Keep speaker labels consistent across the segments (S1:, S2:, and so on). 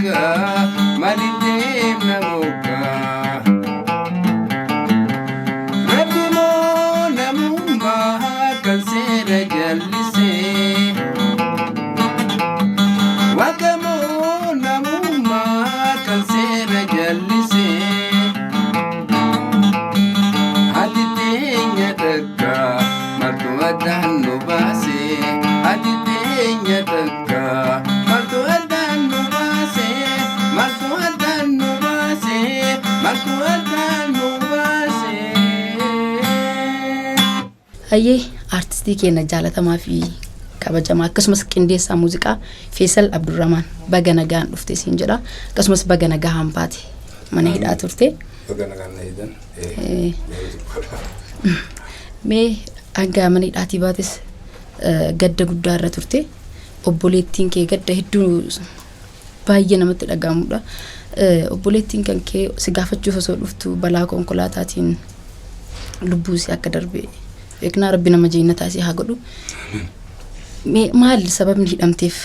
S1: takka maaliif deemna moggaa? Rabbi moo namummaa kan seera jallisee? Waaqa moo namummaa kan seera jallisee? Ati teenya takka maaltu addaan nu baase? Ati teenya takka maaltu addaan nu baase? Maaltu addaan nu baase? Maaltu addaan nu baase?
S2: Hayyee, aartistii keenya jaalatamaa fi kabajamaa, akkasumas qindeessaa muuziqaa Feesal Abdurrahmaan, baga nagaan dhufte siin jedha. Akkasumas baga nagaan baate, mana hidhaa turte.
S1: Baga nagaan na eegan.
S2: Mee hanga mana hidhaatii baates gadda guddaa irra turte. Obboleettiin kee gadda hedduu baay'ee namatti dhaga'amudha. Obboleettiin kan kee si gaafachuuf osoo dhuftu balaa konkolaataatiin lubbuu isii akka darbe beeknaa. Rabbi nama jeennataa isii haa godhu. Mee maal sababni hidhamteef,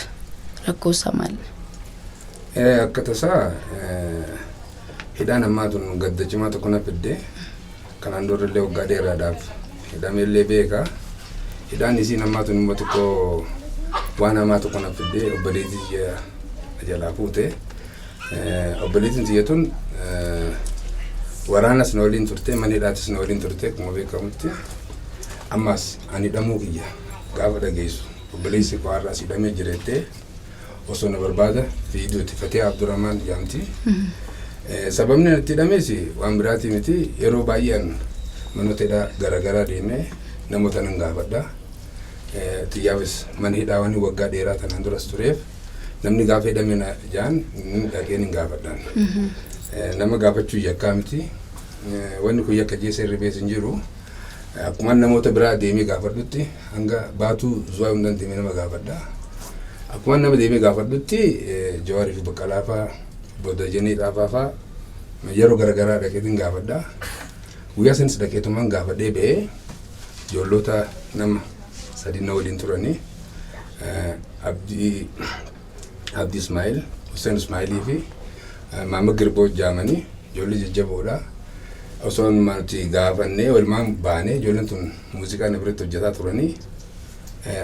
S2: rakkoo isaa maal?
S1: Akka tasaa hidhaan ammaa tun gadda cimaa tokko na fidde. Kanaan durallee waggaa dheeraadhaaf hidhameellee beeka. Hidhaan isiin ammaa tun immoo xiqqoo waan hamaa tokko na fidde, obboleettii tiyya jalaa fuute. Obboleettiin tiyya tun waraanas na waliin turte, mana hidhaatis na waliin turte akkuma beekamutti. Ammas ani hidhamuu kiyya gaafa dhageessu, obboleessi koo har'as hidhamee jira jettee osoo na barbaada fiiduuti. Fatihaa Abdurrahmaan jedhamti. Sababni natti hidhames waan biraatii miti, yeroo baay'ee an manoota hidhaa garaagaraa deemee namoota nan gaafadha. Xiyyaafis mana hidhaa waan waggaa dheeraa tanaan duras tureef, namni gaafa hidhame na jaan dhaqeen hin gaafadhaan. Nama gaafachuu yakkaa miti. Wanni kun yakka jee seerri bees hin jiru. Akkuma namoota biraa deemee gaafadhutti, hanga baatuu zuwaa hundaan deemee nama gaafadha. Akkuma nama deemee gaafadhutti, Jawaarii fi Baqqalaa fa'aa, Bodajenii Xaafaa fa'aa yeroo garaagaraa dhaqeetiin gaafadha. Guyyaa sanis dhaqeetumaan gaafadhee ba'ee, ijoollota nama sadi na waliin turanii, Abdii Ismaa'il, Hussein Ismaa'ilii fi Maama Girboo jaamanii, ijoollee jajjaboodha. Osoo nuti gaafannee walumaan baanee, ijoolleen tun muuziqaa na biratti hojjetaa turanii,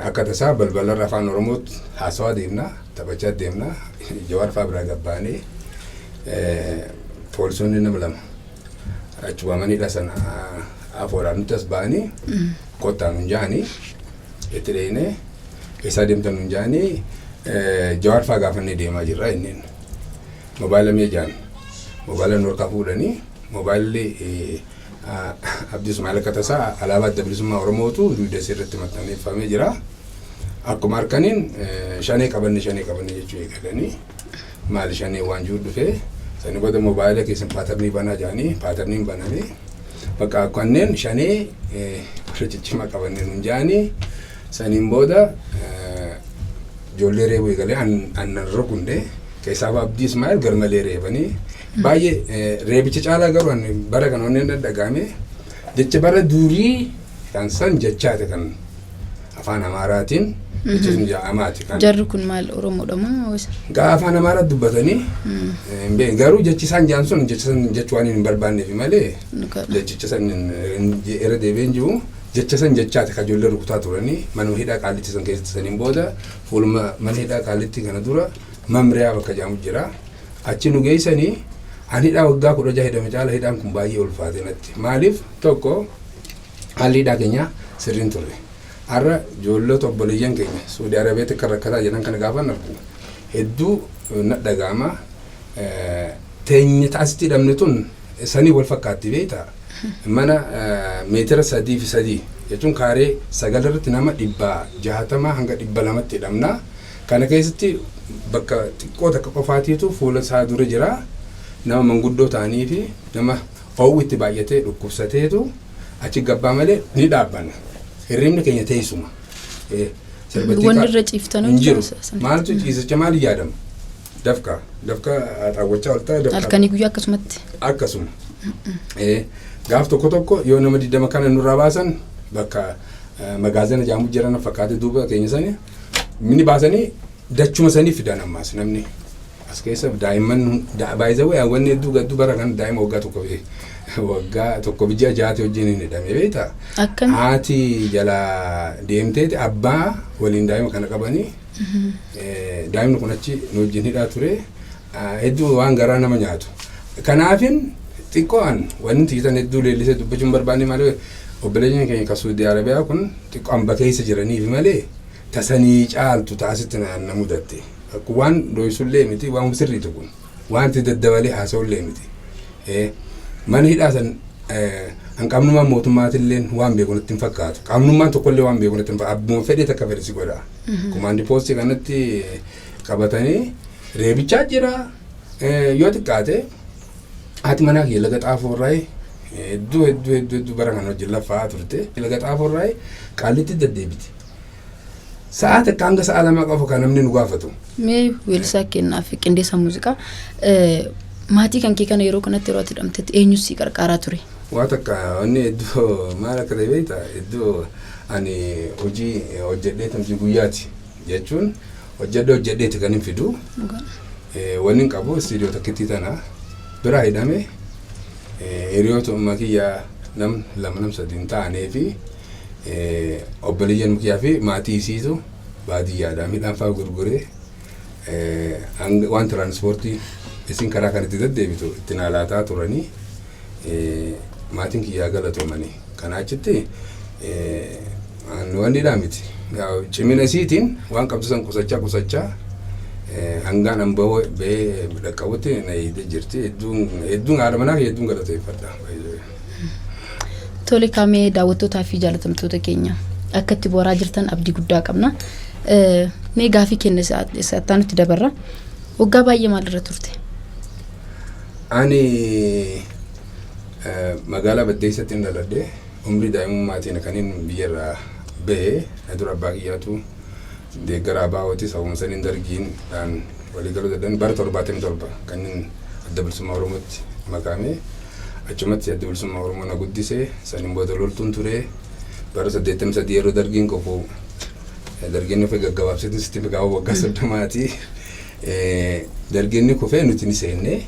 S1: akka tasaa balbalarra afaan Oromootti haasawaa deemna, taphachaa deemna. Jawaar fa'aa biraa gabbaanee, poolisoonni nama lama achi waamaniidha. Sana afoodhaan nuti as ba'anii kottaa nun ja'anii, itti dheenee, eessaa deemtan nun ja'anii, Jawaar fa'aa gaafannee deemaa jirra inneen. Mobaayila mee ja'an, mobaayila nu harkaa fuudhanii, mobaayilli Abdii Ismaa'il akka tasaa alaabaa Adda Bilisummaa Oromootu dugda irratti maxxanfamee jira. Akkuma harkaniin shanee qabanne, shanee qabanne jechuu eegalanii, maali shanee waan jiru dhufee, sani booda mobaayila keessan pattern banaa jedhanii, patterniin banamee, bakka kanneen shanee warra ciccimaa qabanne nun jedhanii, saniin booda ijoollee reebuu eegalee. Annan rukunde keessaa Abdii Ismaa'il garmalee reebanii baay'ee. Reebicha caalaa garuu bara kana onneen dhagahame jecha bara durii kan san jechaate, kan afaan Amaaraatiin jecha sun jedhamaati kan.
S2: Jarri kun maal, Oromoodha moo?
S1: Gaa afaan Amaaraa dubbatanii hin beekne, garuu jechi isaan jedhan sun jecha san jechuu waan hin barbaanneef malee jechicha san irra deebi'een jiru, jecha san jechaati kan ijoollee rukutaa turanii manuma hidhaa Qaalitti san keessatti. Saniin booda fuuluma mana hidhaa Qaalitti kana dura mamriyaa bakka jedhamu jira. Achi nu geessanii. Ani hidhaa waggaa 16 hidhame caala hidhaan kun baay'ee ulfaate natti. Maaliif, tokko haalli hidhaa keenya sirriin turre. Har'a ijoollota obboleeyyan keenya Suudi Arabiyaatti akka rakkataa jiran kana gaafan argu hedduu na dhaga'ama. Teenya taasitti hidhamne tun sanii wal fakkaatti beektaa. Mana meetira 3 fi 3 jechuun kaaree 9 irratti nama 660 hanga 200tti hidhamna. Kana keessatti bakka xiqqoo takka qofaatiitu fuula isaa dura jira. Nama manguddoo ta'anii fi nama oowwi itti baay'atee dhukkubsateetu achi gabbaa malee ni dhaabbanna. Hirribni keenya teessuma.
S2: Wanni irra ciiftan
S1: hin jiru. Maaltu ciisicha maali yaadama? Dafka dafka xaawwachaa oltaa dafka.
S2: Halkanii guyyaa akkasumatti.
S1: Akkasuma. Gaaf tokko tokko yoo nama 20 kana nurraa baasan, bakka magaazina jaamu jiran fakkaate duuba keenya sani mini baasanii dachuma sanii fidan ammaas namni. As keessa daa'imman baay'ee wanni hedduu gadduu bara kan daa'ima waggaa 1 fi waggaa 1 ji'a 6 wajjin hin hidhame beektaa.
S2: Akkam?
S1: Haati jala deemteeti abbaa waliin daa'ima kana qabanii, daa'imni kun achi nu wajjin hidhaa ture. Hedduu waan garaa nama nyaatu. Kanaafin xiqqoo an wanni tiitan hedduu leellisee dubbachuun barbaanne malee, obboleeyyan keenya kan Suudi Arabiyaa kun xiqqoo hamba keessa jiraniif malee tasanii caaltu taasitti na mudatte. Waan dho'isullee miti, waan sirriitu kun wanti daddabalee haasa'ullee miti. Mana hidhaa san an qaamnummaan mootummaatillee waan beeku natti hin fakkaatu. Qaamnummaan tokkollee waan beeku natti hin fakkaatu. Abbuma fedhee takka fedhe si godha. Kumaandi poostii kanatti qabatanii reebichaa jira. Yoo xiqqaate haati manaa kiyya Laga Xaafoo irraa hedduu hedduu hedduu hedduu bara kana wajjin laffaa turte. Laga Xaafoo irraa Qaallitti deddeebiti. Sa'aa takka hanga sa'a 2 qofa kan namni nu gaafatu.
S2: Mee weellisaa kennaa fi qindeessaa muuziqaa, maatii kan kee kana yeroo kanatti yeroo ati hidhamtetti eenyu si qarqaaraa ture?
S1: Waa takka wanni hedduu maal akka ta'e beektaa? Hedduu ani hojii hojjedhee hojii guyyaati jechuun hojjedhee hojjedheeti kan hin fidu. Wanni hin qabu istiidiyoo takkittii tana biraa hidhame, hiriyoota umma kiyyaa nam lama nam sadi hin taanee fi obboleeyyan kiyyaa fi maatii isiitu baadiyyaadhaa midhaan fa'aa gurguree waan tiraanspoortii isin karaa kanatti deddeebitu itti naalaataa turanii, maatiin kiyyaa galatoomanii. Kanaa achitti wanni dhaa miti. Cimina isiitiin waan qabdu san qusachaa qusachaa hangaan an bahee dhaqqabutti na eegdee jirti. Hedduun hedduun haadha manaa kiyya hedduun galateeffadha.
S2: Tole, kaamee daawwattootaa fi jaalatamtoota keenya akka itti bohaaraa jirtan abdii guddaa qabna. Mee gaafii kenna isa nutti dabarra. Waggaa baay'ee maalirra turte?
S1: Ani magaalaa Baddeessatti hin dhaladhe. Umrii daa'imummaatiin kan inni biyyarraa bahe, na dura abbaa kiyyaatu deeggara ABO'ti, sababuma saniin dargiin dhaan walii galuu dadhaban, bara 77 kan inni Adda Bilisummaa Oromootti makame. Achumatti Adda Bilisummaa Oromoo na guddise. Saniin booda loltuun ture. Bara 83 yeroo dargiin kufu, dargiin dhufe, gaggabaabseetu sitti gaafa waggaa 30ti. Dargiin kufee nuti ni seenne.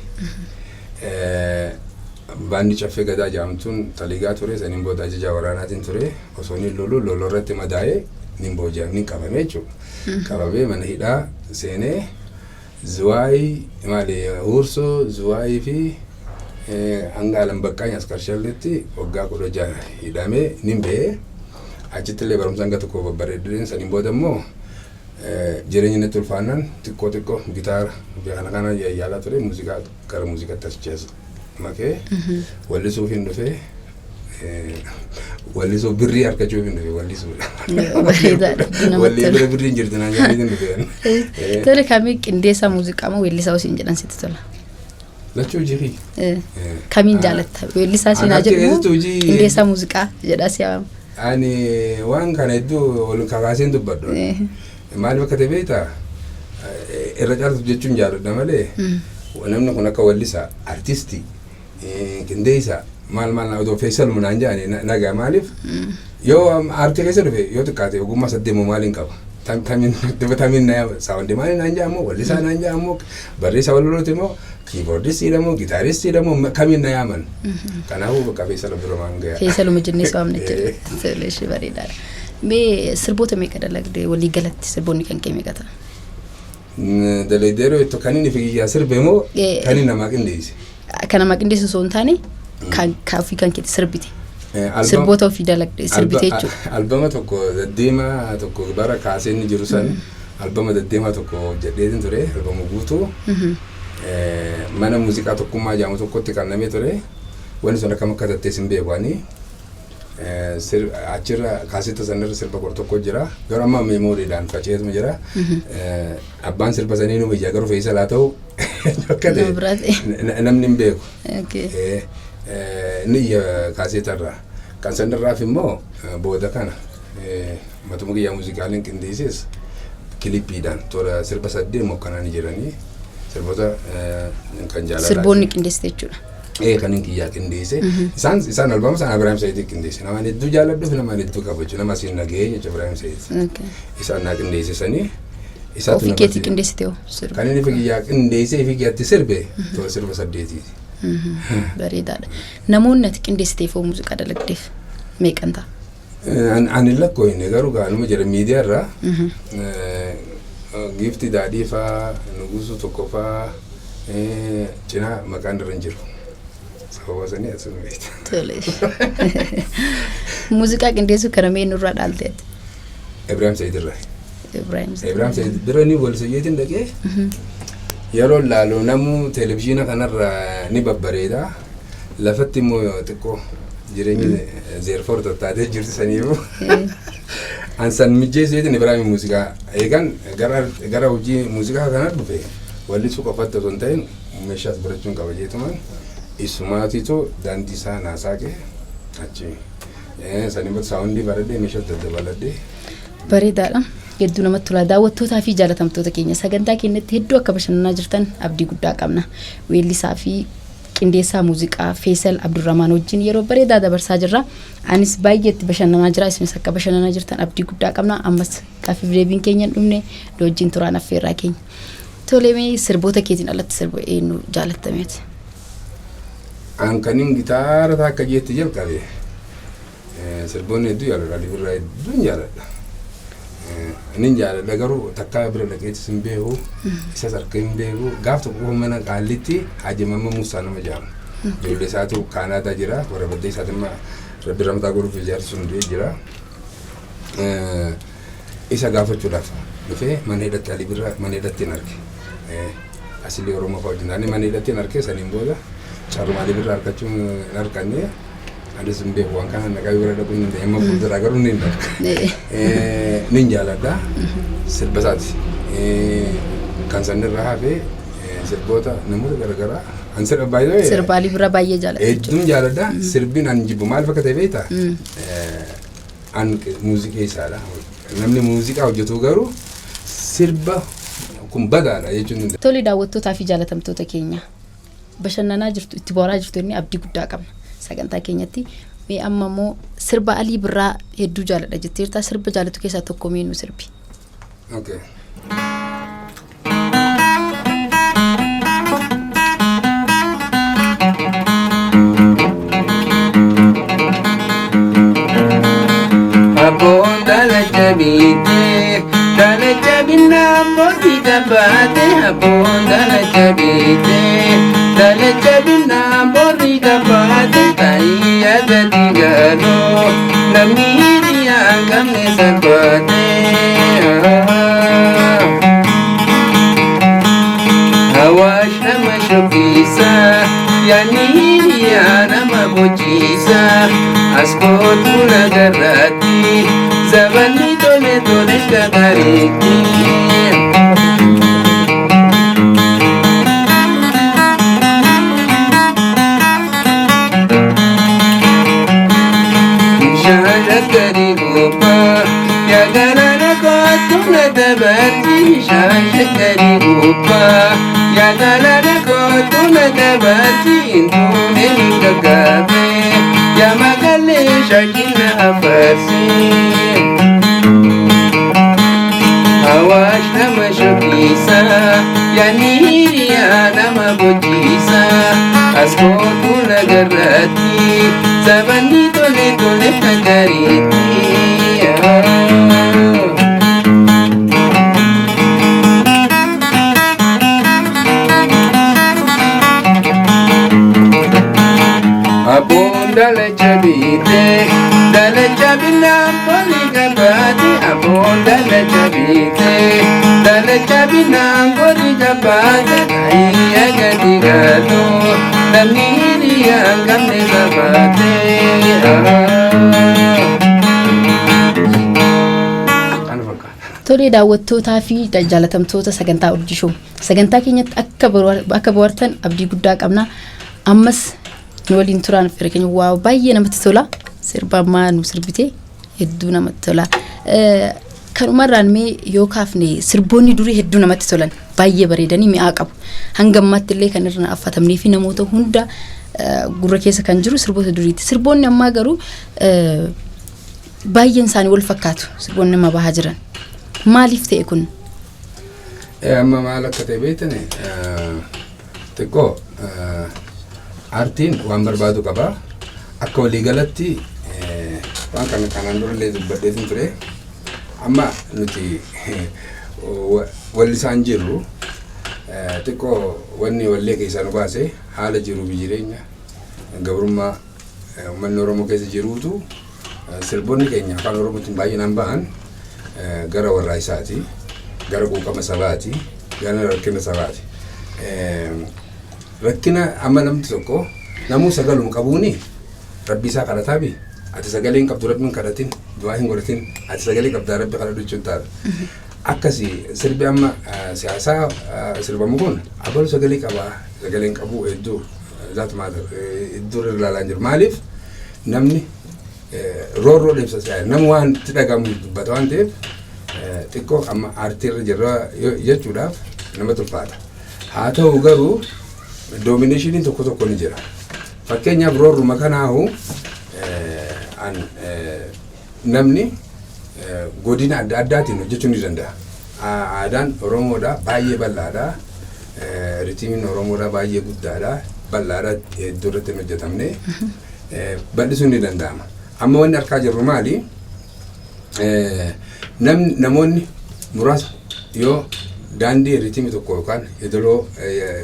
S1: Baanni Caffee Gadaa jedhamtuun taliigaa ture. Saniin booda ajajaa waraanaatiin ture. Osoo inni lolu lolu irratti madaa'ee nin booji'ame, nin qabame jechuudha. Qabamee mana hidhaa seenee Zuwaayii maali, Huursoo, Zuwaayii fi hanga Alam Baqqaany Askarshalleetti waggaa 16 hidhamee nin ba'ee. Achitti illee barumsa hanga tokko babbareedeen, saniin booda immoo jireenya natti ulfaannaan xiqqoo xiqqoo gitaara kana kana yaalaa ture. Muuziqaa gara muuziqaatti as ceesa makee wallisuuf hin dhufee, wallisuuf birrii argachuuf hin dhufe wallisuudha.
S2: Bareedaadha.
S1: Walli bira birrii hin jirti naan jedhanii hin dhufe.
S2: Tole, kamii, qindeessaa muuziqaa moo weellisaa osoo jedhan sitti tola?
S1: Lachuu hojii.
S2: Kamiin jaalatta? Weellisaa siinaa jedhu qindeessaa muuziqaa jedhaa si waama.
S1: Ani waan kana hedduu ol kakaaseen dubbadhu. Maaliif akka ta'e beektaa? Irra caaltu jechuun jaaladha malee namni kun akka wallisaa, artistii, qindeessaa maal maal odoo Feesal naan jedhani nagaa. Maaliif yoo aartii keessa dhufe, yoo xiqqaate ogummaa saddeemo maaliin qaba? Tamiin na sound maanii naan jedhamu, wallisaa naan jedhamu, barreessaa walalooti immoo, keyboardistiidha moo gitaaristiidha moo kamiin na yaaman? Kanaafuu bakka Feesal Abdurrahmaan gahaa.
S2: Feesaluma jennee si waamna jechuudha. Tole, ishee bareedaadha. Mee sirboota meeqa dalagde? Walii galatti sirboonni kan kee meeqa ta'a?
S1: Dalagdeeroo jettu, kan inni kiyyaa sirbe moo kan inni namaa qindeesse?
S2: Kan namaa qindeessu osoo hin taane, kan ofii kan keetti sirbite. Sirboota ofii dalagde sirbite jechuudha.
S1: Albama tokko deddeemaa tokko, bara kaasee inni jiru san albama deddeemaa tokko hojjedheetin ture, albama guutuu. Mana muuziqaa Tokkummaa jedhamu tokkotti kannamee ture. Wanni sun akkam akka tattees hin beeku ani. Achirra kaasetta sanarra sirba 11 jira. Garuu amma memooriidhaan faca'eetuma jira. Abbaan sirba sanii nu biyya garuu Feesal haa ta'u akka ta'e namni hin beeku. Inni iyya kaaseetarraa. Kan sanarraaf immoo booda kana matuma kiyyaa muuziqaaleen qindeesses kilippiidhaan tola sirba saddeet mokkanaan jiranii, sirboota kan jaalalaa.
S2: Sirboonni qindeessite jechuudha.
S1: Ee, kan inni kiyyaa qindeesse. Isaan albama sana Ibrahim Said qindeesse. Nama ani hedduu jaalladhuuf, nama ani hedduu kabaju, nama asiin nagahee jechuudha Ibrahim Said. Isaan naa qindeessisanii Isaatu
S2: Ofii
S1: na
S2: keetii
S1: barsiise.
S2: qindeessite hoo sirba?
S1: Kan inni kiyyaa qindeessee fi kiyyaatti sirbe toora sirba 8ti.
S2: Bareedaadha. Namoonni ati qindeessiteef hoo muuziqaa dalagdeef meeqan ta'a?
S1: Ani lakkooyne garuu gaanuma jedha miidiyaa irraa Giifti Daadhii faa, Nugusuu tokko faa, cinaa maqaan irra hin jiru. Sababa sanii asuma beekta.
S2: Tole. Muuziqaa qindeessuu kana mee nurraa dhaalte ati?
S1: Ibrahim Said irraa.
S2: Ibrahim Said.
S1: Ibrahim Said bira ni wal sayyeetiin dhaqee yeroo laalu namuu televizyiina kanarraa ni babbareeda. Lafatti immoo xiqqoo jireenyi zeerfoor tattaatee jirti saniifuu. An san mijjeesseetiin Ibrahim muuziqaa eegan gara hojii muuziqaa kana dhufe wallisuu qofatti osoo hin ta'in meeshaas barachuun qaba jeetumaan isumaatiitu daandii isaa naa saaqe achi saniin booda saawundii baradhee meeshaas daddabaladhee.
S2: Bareedaadha. Hedduu namatti tola. Daawwattootaa fi jaalatamtoota keenya sagantaa keenyatti hedduu akka bashannanaa jirtan abdii guddaa qabna. Weellisaa fi qindeessaa muuziqaa Feesal Abdurrahmaan wajjin yeroo bareedaa dabarsaa jirra. Anis baay'ee itti bashannanaa jira. Isinis akka bashannanaa jirtan abdii guddaa qabna. Ammas gaaffiif deebiin keenya hin dhumne nu wajjin turaan affeerraa keenya. Tole, mee sirboota keetiin alatti sirba eenyu jaallattameeti?
S1: An kanin gitaara takka jeetti jalqabe sirboonni hedduu jaaladha. Ali Birraa hedduun jaaladha. Nin jaaladha garuu takkaa bira dhaqeetis hin beeku. Isas harka hin beeku. Gaaf tokko qofa mana Qaallitti Haji Mamma Muusaa nama jedhamu. Ijoollee isaatu Kaanaadaa jira. Warra baddee isaati immoo Rabbi ramataa godhuuf ijaarsi sun du'ee jira. Isa gaafachuudhaaf dhufee mana hidhatti Ali Birraa mana hidhatti hin arge. Asilii Oromoo fa'aa wajjin taanee mana hidhatti hin arge. Saniin booda carruma Ali Birraa argachuu hin arganne. Anis hin beeku waan kana naqaa bira dhaquu hin dandeenye. Amma fuulduraa garuu ni dhaqa. Nin jaaladha. Sirba isaati. Kan sanirraa hafe sirboota namoota garaagaraa. An sirba baay'ee.
S2: Sirba Alii Birraa baay'ee jaalladha jechuudha.
S1: Hedduun jaaladha. Sirbiin an jibbu maal akka ta'e beektaa? An muuziqeessaadha. Namni muuziqaa hojjetu garuu sirba kun badaadha jechuun ni danda'a.
S2: Tole, daawwattootaa fi jaalatamtoota keenya, bashannanaa jirtu, itti bohaaraa jirtu inni abdii guddaa qabna sagantaa keenyatti. Mee amma immoo sirba Alii Birraa hedduu jaaladha jetteerta, sirba jaalatu keessaa tokko mee nu sirbi.
S1: Okay. Abboon dalacha biitee dalacha binnaan booti gabaate. Abboon dalacha biitee dalacha binnaan booti gabaate. Taayyaa gadi galoo namni hiriyaa hin qabne salphaate. Hawaash nama shokkisa, yaadni hiriyaa nama bochiisa. As kootu nagarraatti zabanni tole tole gagaariitti. Bishaan shakkarii gubbaa yaa galaana kootu na dabarsi. Bishaan shakkarii gubbaa yaa galaana kootu na dabarsi. Intuune ni gaggaabe yaa magaalee shaakina afarsi. Hawaash nama shokkisa, yaadni hiriyaa nama bochiisa. As kootu nagarratti sabanni tole tole gagaariitti. Abboon dalacha biitee dalacha binnaan booli gabaate. Abboon dalacha biitee dalacha binnaan booli gabaate. Ayyaa gadi galoo namni hiriyaa hin qabne gabaate. Kana fakkaata.
S2: Tole, daawwattootaa fi jaalatamtoota sagantaa Urjii Show, sagantaa keenyatti akka bohaartan abdii guddaa qabna. Ammas nu waliin turaan fira keenya. Waa baay'ee namatti tola. Sirba ammaa nu sirbite hedduu namatti tola. Kanumarraan mee yoo kaafne, sirboonni durii hedduu namatti tolan, baay'ee bareedanii mi'aa qabu. Hanga ammaatti illee kan irra affatamnee fi namoota hunda gurra keessa kan jiru sirboota duriiti. Sirboonni ammaa garuu baay'een isaanii wal fakkaatu, sirboonni amma bahaa jiran. Maaliif ta'e kun?
S1: Amma maal akka ta'e beektani, xiqqoo aartiin waan barbaadu qaba. Akka waliigalatti waan kana kanaan durallee dubbadheetin ture. Amma nuti wallisaan jirru xiqqoo wanni wallee keessaa nu baase haala jiruu fi jireenya gabrummaa uummanni Oromoo keessa jiruutu, sirboonni keenya afaan Oromootiin baay'inaan bahan gara warraa isaati, gara quuqama sabaati, gara rakkina sabaati. Rakkina amma namni tokko namuu sagaluma qabuuni rabbi isaa kadhataa bi, ati sagalee hin qabdu, rabbi hin kadhatin, du'aa hin godhatin, ati sagalee qabdaa, rabbi kadhadhu jechuun taata. Akkasi sirbi amma siyaasaa sirbamu kun abalu sagalee qabaa, sagalee hin qabu, hedduu that matter hedduu irra ilaalaa jiru. Maaliif namni roorroo deemsa si'aa nama waan itti dhagahamu dubbata waan ta'eef, xiqqoo amma aartiirra jirra jechuudhaaf nama ulfaata. Haa ta'u garuu dominationiin tokko tokko ni jira. Fakkeenyaaf roorruma kanaahu namni godina adda addaatiin hojjechuu ni danda'a. Aadaan Oromoodha baay'ee bal'aadha. Rhythmiin Oromoodha baay'ee guddaadha. Bal'aadha, iddoo irratti hin hojjetamne. Bal'isuun ni danda'ama. Amma wanni argaa jirru maali? Namni, namoonni muraasa yoo daandii rhythmii tokko yookaan idiloo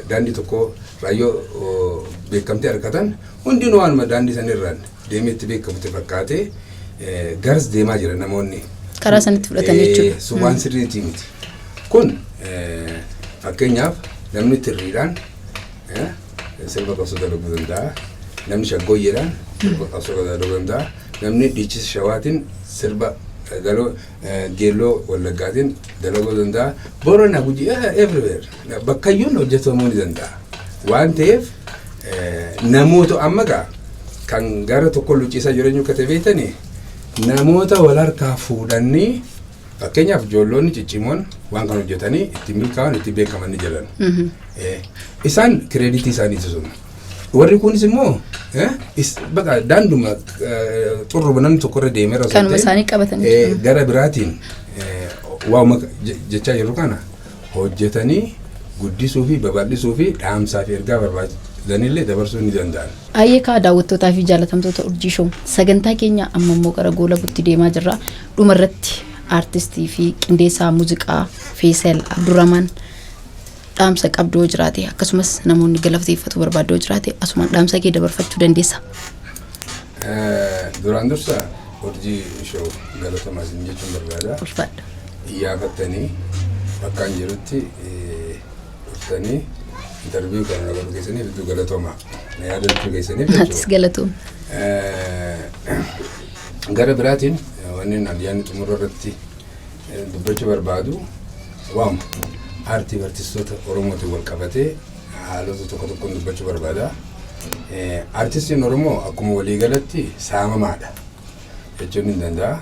S1: daandii tokko raayyoo beekamtii argatan, hundinuu waanuma daandii sanirraan deemee itti beekamutti fakkaatee garas deemaa jira namoonni.
S2: Karaa sanitti fudhatan jechuudha.
S1: Sun waan sirriitii miti. Kun fakkeenyaaf namni tirriidhaan sirba qabsoo dalaguu danda'a. Namni shaggooyyeedhaan sirba qabsoo dalaguu danda'a. Namni dhiichisa shawaatiin sirba galoo geelloo wallaggaatiin dalaguu danda'a. Boorana, Gujii, everywhere bakkayyuun hojjetamuu ni danda'a. Waan ta'eef namoota amma gaa kan gara tokko luciisaa jireenya akka ta'e beektanii, namoota wal harkaa fuudhanii, fakkeenyaaf ijoollonni ciccimoon waan kan hojjetanii ittiin milkaa'an, ittiin beekaman ni jiran. Isaan creditii isaaniiti sun. Warri kunis immoo baqa daanduma xurruma namni tokko irra deemeera osoo
S2: Kanuma isaanii qabatanii
S1: gara biraatiin waa'uma jechaa jirru kana hojjetanii guddisuu fi babal'isuu fi dhaamsaa fi ergaa barbaadanillee dabarsuu ni danda'an.
S2: Ayyee kaa, daawwattootaa fi jaalatamtoota Urjii Show, sagantaa keenya amma immoo gara goolabutti deemaa jirra. Dhumarratti aartistii fi qindeessaa muuziqaa Feesal Abdurrahman, dhaamsa qabdu yoo jiraate, akkasumas namoonni galateeffatu barbaadu yoo jiraate, asumaan dhaamsa kee dabarfachuu dandeessa.
S1: Duraan dursa Urjii Show galatomaa isin jechuun barbaada.
S2: Ulfaadha.
S1: Iyyaafattanii bakkaan jirutti dhuftanii interview kana na godhu keessaniif hedduu galatoomaa. Na yaadachuu keessaniif
S2: Atis
S1: jechuudha.
S2: Galatoom.
S1: Gara biraatiin wanni yaadni xumura irratti dubbachuu barbaadu waama aartii fi artistoota Oromootiin wal qabatee haalota tokko tokkoon dubbachuu barbaada. Artistiin Oromoo akkuma waliigalatti saamamaadha jechuun ni danda'a.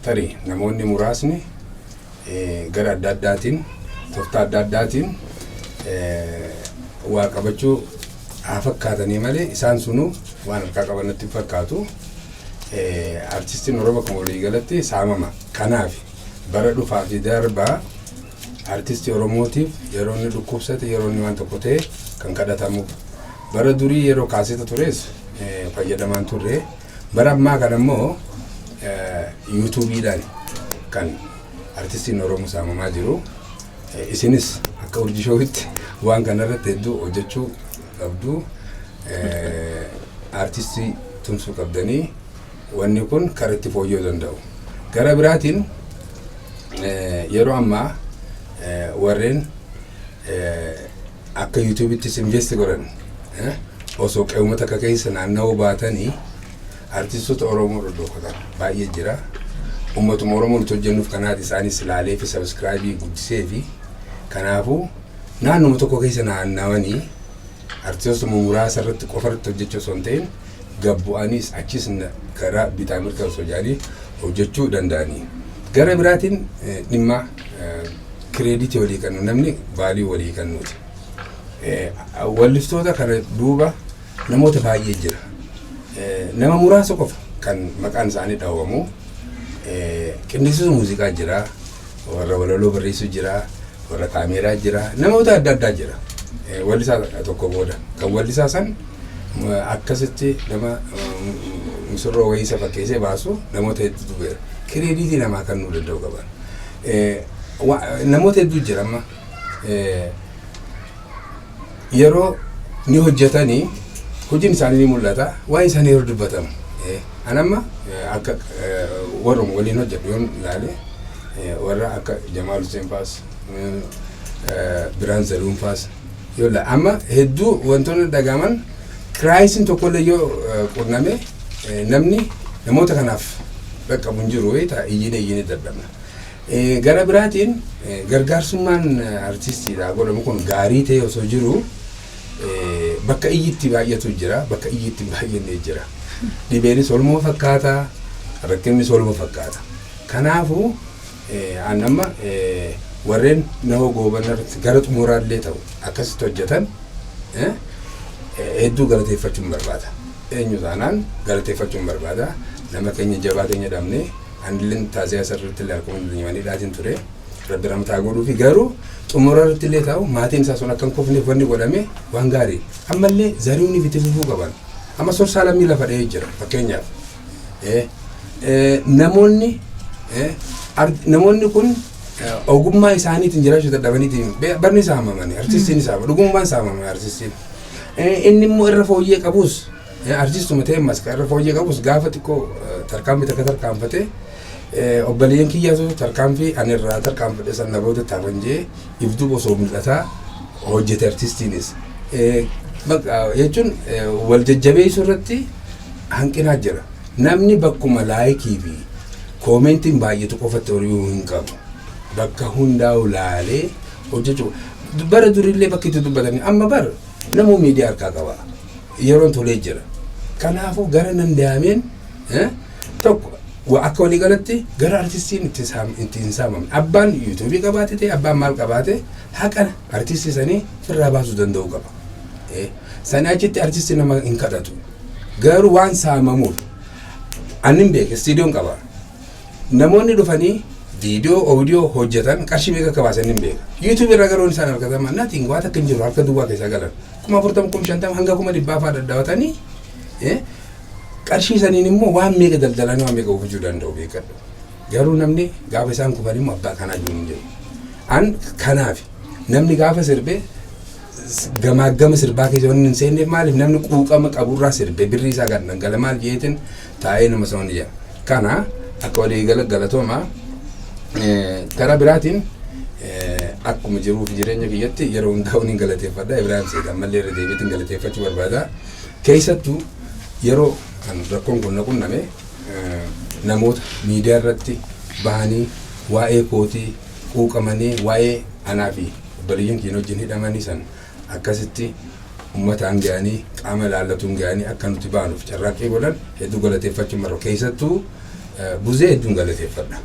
S1: Tarii namoonni muraasni gara adda addaatiin, tooftaa adda addaatiin waa qabachuu haa fakkaatanii malee, isaan sunuu waan harkaa qaban natti hin fakkaatu. Artistiin Oromoo akkuma waliigalatti saamama. Kanaaf bara dhufaa fi darbaa artistii Oromootiif yeroo inni dhukkubsate, yeroo inni waan tokko ta'e kan kadhatamuuf. Bara durii yeroo kaaseta tures fayyadamaan turre. Bara ammaa kana immoo YouTubeiidhaan kan artistiin Oromoo saamamaa jiru. Isinis akka Urjii Showitti waan kanarratti hedduu hojjechuu qabdu. Artistii tumsuu qabdanii, wanni kun karaa itti fooyya'uu danda'u. Gara biraatiin yeroo ammaa warreen akka YouTubeittis invest godhan osoo qe'uma takka keessa naanna'uu baatanii artistoota Oromoo dhodhokatan baay'ee jira. Uummatuma Oromoo nuti hojjennuuf kanaati isaanis ilaalee fi subscribe guddisee fi kanaafuu naannuma tokko keessa naannawanii artistoota muraasa irratti qofa irratti hojjechuu osoo hin ta'in, gabbu'aniis achis karaa bitaa mirga osoo jedhanii hojjechuu danda'anii. Gara biraatiin dhimma creditii walii kennu, namni value walii kennuuti. Walliftoota kana duuba namoota baay'ee jira. Nama muraasa qofa kan maqaan isaanii dhawamu. Qindeessitoota muuziqaa jira, warra walaloo barreessu jira, Warra kaameeraa jira, namoota adda addaa jira. Wallisaa tokko booda kan wallisaa san akkasitti nama misirroo wayii isa fakkeessee baasu namoota hedduutu jira. Credit namaa kennuu danda'u qaban. Namoota hedduu jira amma. Yeroo ni hojjetanii hojiin isaanii ni mul'ata, waan isaanii yeroo dubbatamu. An amma akka warruma waliin hojjedhu yoon ilaale, warra akka Jamaal Hussein faas, Biraan Zaluun faas yoo amma hedduu wantoonni dhagahaman, crisisiin tokkollee yoo qunname namni namoota kanaaf dhaqqabu hin jiru ta'a, iyyine iyyine dadhabna. Gara biraatiin gargaarsummaan artistiidha godhamu kun gaarii ta'e osoo jiru, bakka iyyitti baay'atu jira, bakka iyyitti hin baay'anne jira. Dhibeenis waluma fakkaata, rakkinnis waluma fakkaata. Kanaafuu an amma warreen nama gooban irratti gara xumuraallee ta'u akkasitti hojjetan hedduu galateeffachuun barbaada. Eenyu taanaan galateeffachuun barbaada. Nama keenya jabaa keenya dhabne, anillee taasisaa sirriitti illee akkuma manidhaatiin ture. Rabbi ramtaa godhuu fi garuu xumura irratti illee ta'u maatiin isaa sun akka hin kufneef wanni godhame waan gaarii. Ammallee zari'uun itti fufuu qaban. Amma sorsaa lammii lafa dha'ee jira fakkeenyaaf. Namoonni kun ogummaa isaaniitiin jiraachuu dadhabaniitiin barni saamamani, artistiin saama, dhugummaan saamame artistiin. Inni immoo irra fooyyee qabus, artistuma ta'e maska irra fooyyee qabus, gaafa xiqqoo tarkaanfii takka tarkaanfate, obboleeyyan kiyyaatu tarkaanfii ani irraa tarkaanfadhe san na booda taafan jee ifduuba osoo mul'ataa hojjete artistiinis. Jechuun wal jajjabeessuu irratti hanqinaa jira. Namni bakkuma like fi commentiin baay'atu qofatti hori'uu hin qabu. Bakka hundaa'u laalee hojjechuu. Bara durillee bakki itti dubbatanii, amma bara namuu miidiyaa harkaa qaba. Yeroon tolee jira. Kanaafuu gara danda'ameen tokko akka waliigalatti gara artistiin itti hin saamamne. Abbaan YouTubeii qabaate ta'e, abbaan maal qabaate, haqa artistii sanii firraa baasuu danda'u qaba. Sanii achitti artistii nama hin kadhatu. Garuu waan saamamuuf annin beeke, istiidiyoon qaba. Namoonni dhufanii viidiyoo, oodiyoo hojjetan qarshii meeqa akka baasan hin beeka. YouTube irraa garuu isaan argataman nothing, waan akka hin jiru, harka duwwaa keessaa galan. 40,000, 50,000 hanga 100,000 fa'aa daddaawatanii qarshii saniin immoo waan meeqa daldalanii waan meeqa oofachuu danda'u beekadhu. Garuu namni gaafa isaan kufan immoo abbaa kanaa jiru hin jiru. An kanaaf namni gaafa sirbe gamaa gama sirbaa keessa wanni hin seenneef maaliif namni quuqama qaburraa sirbe birrii isaa gad dhangala maal jeetin taa'ee nama sana jedha. Kana akka waliigala galatooma. Karaa biraatiin akkuma jiruuf jireenya kiyyatti yeroo hundaa hin galateeffadha. Ibrahim Seed ammallee irra deebiitiin galateeffachuu barbaada. Keessattuu yeroo kan rakkoon kun na qunname namoota miidiyaa irratti bahanii waa'ee kootii quuqamanii, waa'ee anaa fi obboleeyyan keenya wajjin hidhamanii san akkasitti uummataan ga'anii, qaama ilaallatuun ga'anii akka nuti baanuuf carraaqqii godhan hedduu galateeffachuun barbaada. Keessattuu buzee hedduun galateeffadha.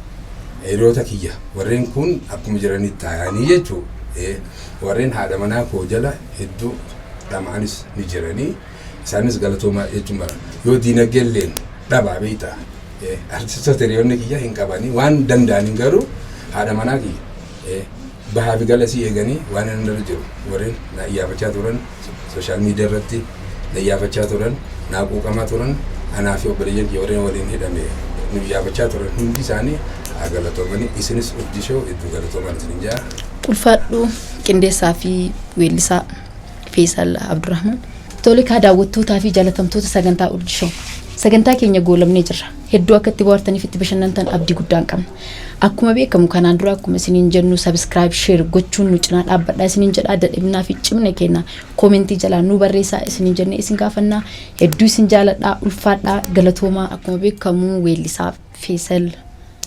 S1: Hiriyoota kiyya warreen kun akkuma jiranitti taa'anii jechuu, warreen haadha manaa koo jala hedduu dhama'anis ni jiranii, isaanis galatoomaa jechuun bara yoo diinagdeelleen dhabaa beektaa, artistoota hiriyoonni kiyya hin qabanii waan danda'aniin, garuu haadha manaa kiyya bahaa fi galasii eeganii waan inni irra jiru warreen na iyyaafachaa turan, social media irratti na iyyaafachaa turan, naa quuqamaa turan, anaa fi obboleeyyan kiyya warreen waliin hidhame nu iyyaafachaa turan hundi isaanii haa galatoomanii. Isinis Urjii Show hedduu galatooman isin jaa.
S2: Ulfaadhu, qindeessaa fi weellisaa Feesal Abdurrahman. Tole kaa, daawwattootaa fi jaalatamtoota sagantaa Urjii Show. Sagantaa keenya goolabnee jirra. Hedduu akka itti bohaartaniif itti bashannantan abdii guddaan qabna. Akkuma beekamu kanaan dura akkuma isiniin jennu, subscribe, share gochuun nu cinaa dhaabbadhaa isiniin jedhaa, dadhabinaa fi cimna keenya commentii jalaa nu barreessaa isiniin jennee isin gaafannaa. Hedduu isin jaaladhaa, ulfaadhaa, galatoomaa. Akkuma beekamu weellisaa Feesal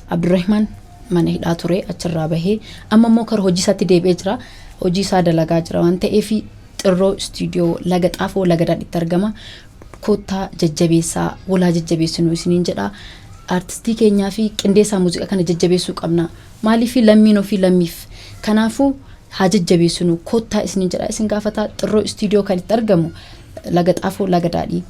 S2: Abdurrahman mana hidhaa ture, achirraa bahee amma immoo kara hojii isaatti deebi'ee jira. Hojii isaa dalagaa jira waan ta'eef Xirroo Istuudiyoo Laga Xaafoo Laga Daadhiitti argama. Koottaa jajjabeessaa, walaa jajjabeessinu isiniin jedha. Artistii keenyaa fi qindeessaa muuziqaa kana jajjabeessuu qabna. Maaliif lammiin ofii lammiif. Kanaafuu haa jajjabeessinu, koottaa isiniin jedha, isin gaafataa. Xirroo Istuudiyoo kan itti argamu Laga Xaafoo Laga Daadhii.